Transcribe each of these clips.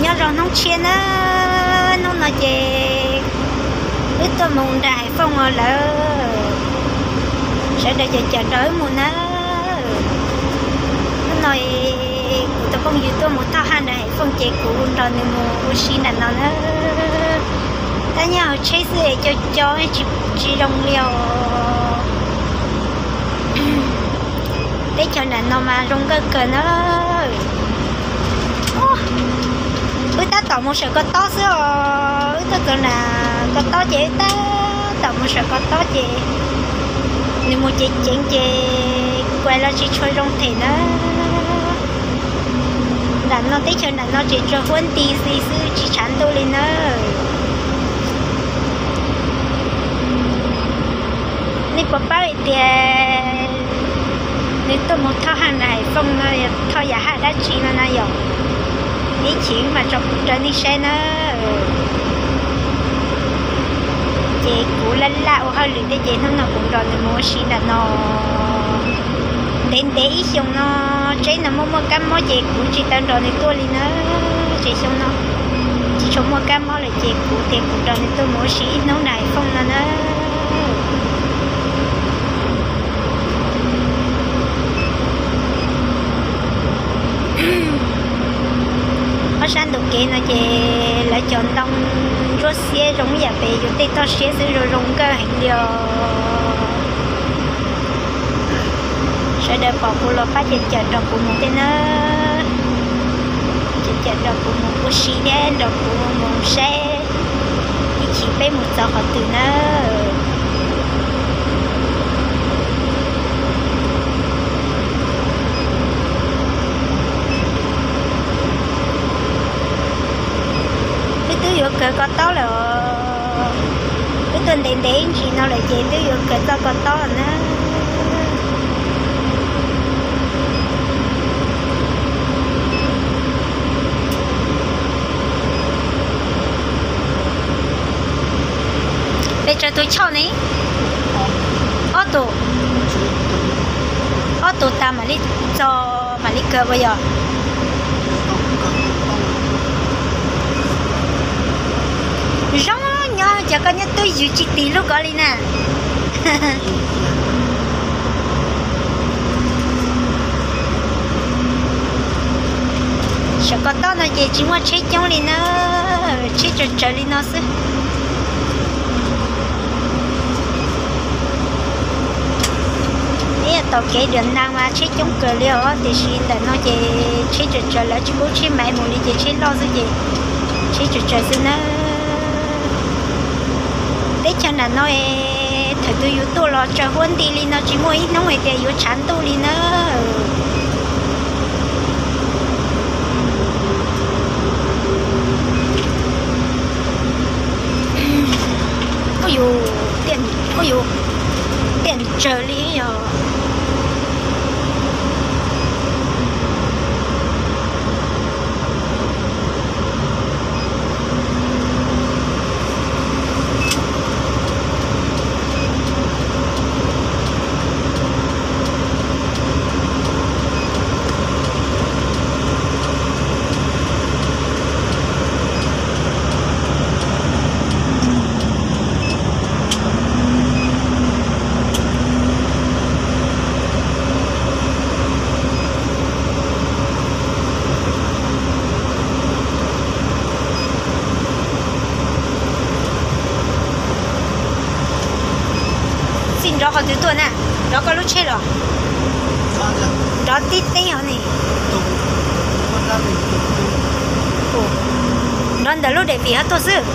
Nyob zoo hnub tshiab na, hnub no ces wb tuaj mus nram Haiv Fooj os lawm. Sawv daws cov caum nrog wb mus na. Hnub no kuv tus phooj ywg tuaj mus thauj haj nram Haiv Fooj ces kuv nrog nws mus ua si nram no na. Tab nyob hauv tsheb xwb es co co tsis zoo li os. Teb chaws nram no mas zoo nkauj kawg na. Wb tab tom mus saum ko taub xwb os, wb tuaj txog nram ko taub ces wb tab tom mus saum ko taub ces nws mus ceev ceev ces kuv los tsis tshua zoo them na. Nram no teb chaws nram no tseem tsuas huab nti xi xwb tsis tshav ntuj li na. Nej puas paub hais tias nws tuaj mus thauj haj nram Haiv Fooj no yog thauj yam haj dab tsi no na yom? Ib chim mas tso kuv rau nej saib na. Ces kuv laj laj ua hauj lwm thiab ces hnub no kuv nrog nws mus ua si nram no. Ntev ntev ib xyoos no, tseeb no muaj muaj kab mob ces kuv tsis tau nrog nws tuaj li na. Ces xyoo no tsis tshua muaj kab mob lawm ces kuv tias kuv nrog nws tuaj mus ua si ib hnub nram Haiv Fooj no na. Ob sab ntu kev no ces lawv cov ntoo ntsuab xiab zoo ib yam pem yus tej toj siab xwb, zoo zoo nkauj heev li os. Sawv daws pom kuv los pab caum caum nrog kuv mus thiab na. Caum caum nrog kuv mus ua si thiab nrog kuv mus saib ib chim peb mus txog qhov twg na. Wb twb yuav kawg ko taub lawm os. Wb tuaj ntev ntev ib ntsis no lawm ces twb yuav kawg txoj ko taub lawm na. Pes tsawg tus choj ne? Ob tug. Ob tug tas mam li txog mam li kawg puas yog? Zoo nyob ces koj nyob twj ywm tsis tig lub ko li na. Saum ko taub no ces tsis muaj tsheb coob li na, tsheb tsawg tsawg li no xwb. Ib yam tom kev dam nas mas tsheb coob kawg li os, tiam sis ntawm no ces tsheb tsawg tsawg, lawv tsis pub tsheb maiv mus li ces tsheb loj xwb ces tsheb tsawg tsawg xwb na. Teb chaws nram no es thaum twg yus tuaj los tsaus huab nti li no, tsis muaj ib hnub hais tias yuav tshav ntuj li na. Ub yus, ub yus, tiaj tsawg li yog. Txij nrov qhov twg tuaj na? Nrov koj lub tsheb los? Nrov tib teb os ni. Nrov ntawm lub daim vim ho tuaj xwb.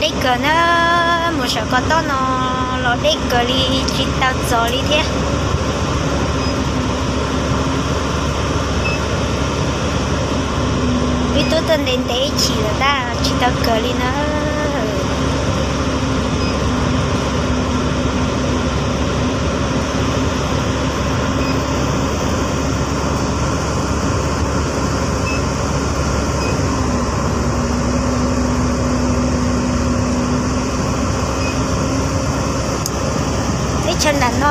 Deb kawg na, mus saum ko taub no los deb kawg li, tsis tau txog li thiab. Wb twb tuaj ntev ntev ib chim lawm tab tsis tau kawg li na. Nram no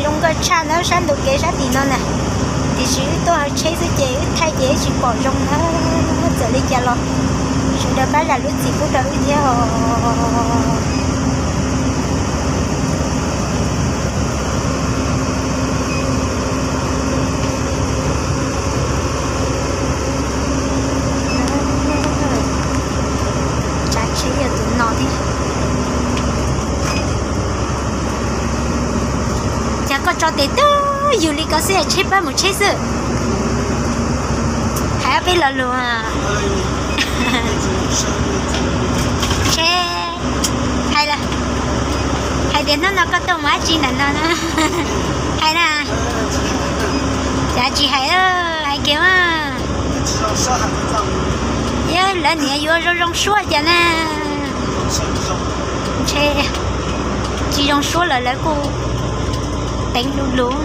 zoo nkauj tshaj na, sab ntu kev sab tim no na, tiam sis wb tuaj hauv tsheb xwb ces wb thaij ces wb tsis pom zoo na. Txawm li cas los sawv daws pab zam lub txim pub rau wb thiab os. Tsav tsheb yog tus no thiab. Cas koj tso tes twb yug li ko xwb, tsheb pab mus tsheb xwb. Hais ob peb lo lus. Tsheb, hais lawm, hais tias hnub no koj tuaj mus dab tsi ntawm no na. Hais na. Cas tsis hais, hais kiag mas. Yog lawv niam yuav zoo zoo suab cas na. Ntshe tsis zoo suab lawm lawv kuj teev du lug.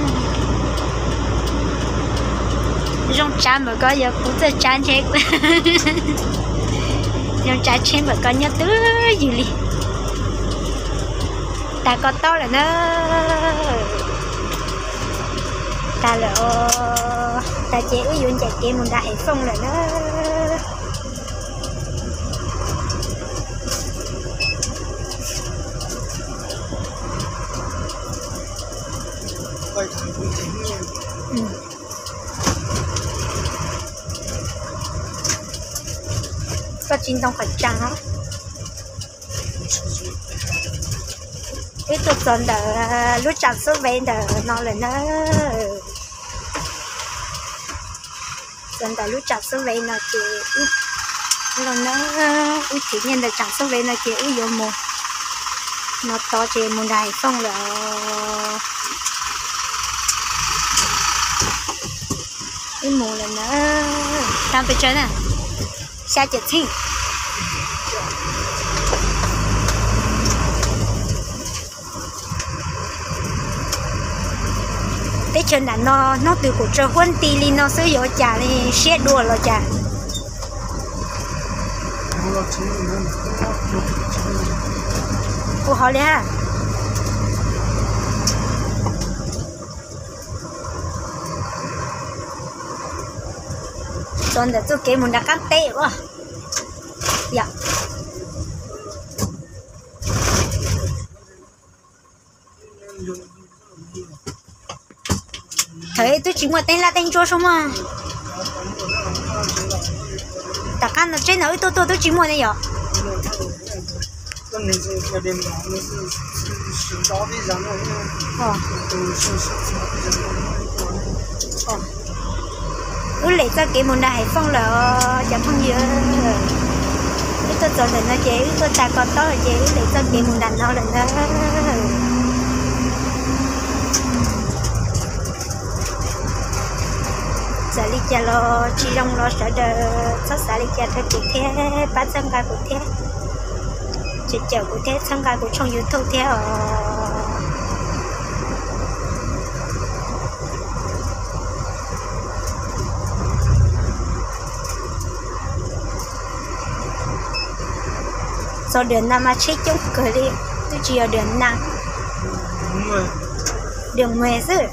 Zoo tsav npaum ko yog kuv txawj tsav ntshe, zoo tsav tsheb npaum ko nyob twb yug li. Tas ko taub lawm na. Tas lawm os. Tas ces wb yuav ncaim kev mus nram Haiv Fooj lawm na. Koj tsis ntoo qhov tsav os. Wb tuaj txog ntawm lub tsam xub vev ntawm no lawm na. Txog ntawm lub tsam xub vev no ces wb, los na, wb tsim nyiaj ntawm tsam xub vev no ces wb yuav mus, no tod ces mus nram Haiv Fooj lawm. Wb mus lawm na. Tag pes tsawg na? Xya caum txheej. Teb chaws nram no hnub twg kuj tsaug huab nti li no xwb yuav cas li, siab dua los cas. Ua hov li ha. Txog ntawm txoj kev mus nram qab teb ua. Thaum twb tsis muaj teeb laj teeb ntsuab sub mog. Tom qab no tsheb no wb tuaj tuaj twb tsis muaj ne yom. Wb lem txoj kev mus nram Haiv Fooj lawm os cov phooj ywg. Wb tuaj txog ntawm no ces wb tuaj tas ko taub ces wb lem txoj kev mus nram no lawm ntag. Txawm li cas los tsis zoo los sawv daws txhob xav li cas rau kuv thiab, pab txhawb nqa kuv thiab, cawm kuv thiab txhawb nqa kuv tshooj YouTube thiab os. Txog dua nas mas tsheb coob kawg li, twb tsis yog dua nas, dua nas xwb.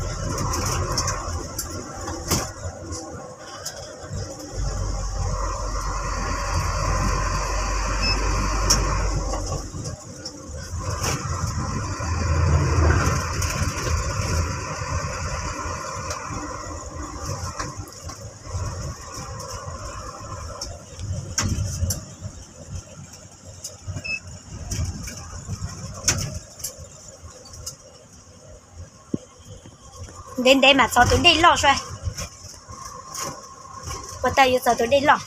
Ntev ntev mas txog tus dej loj sua. Ua tau yuav txog tus dej loj.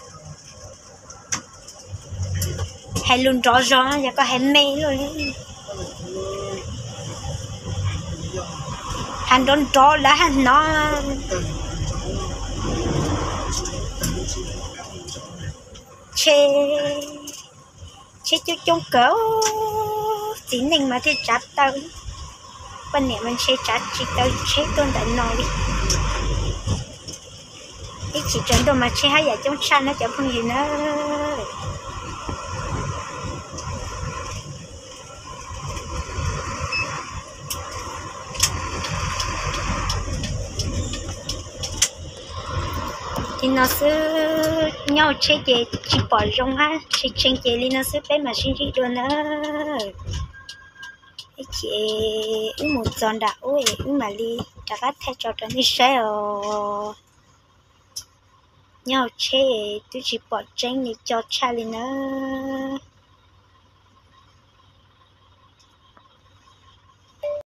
Hais lus nrov zog yog koj hais me loj li. Hais nrov nrov lawv haj hnov. Tsheb, tsheb coob coob kawg, txiv neej mas thiaj tsav tau. Poj niam mas ntshe tsav tsis tau tsheb tuaj ntawm no li. Ib chim tsaus ntuj mas tsheb haj yam coob tshaj na cov phooj ywg na. Li no xwb, nyob hauv tsheb ces tsis pom zoo hab tshee tshee ces li no xwb peb mam sib ntsib dua nawb. Ces wb mus txog nram ub es wb mam li rov qab thaij tso rau nej saib os. Nyob hauv tsheb twb tsis pom tseeb li, co tshaj li nawb.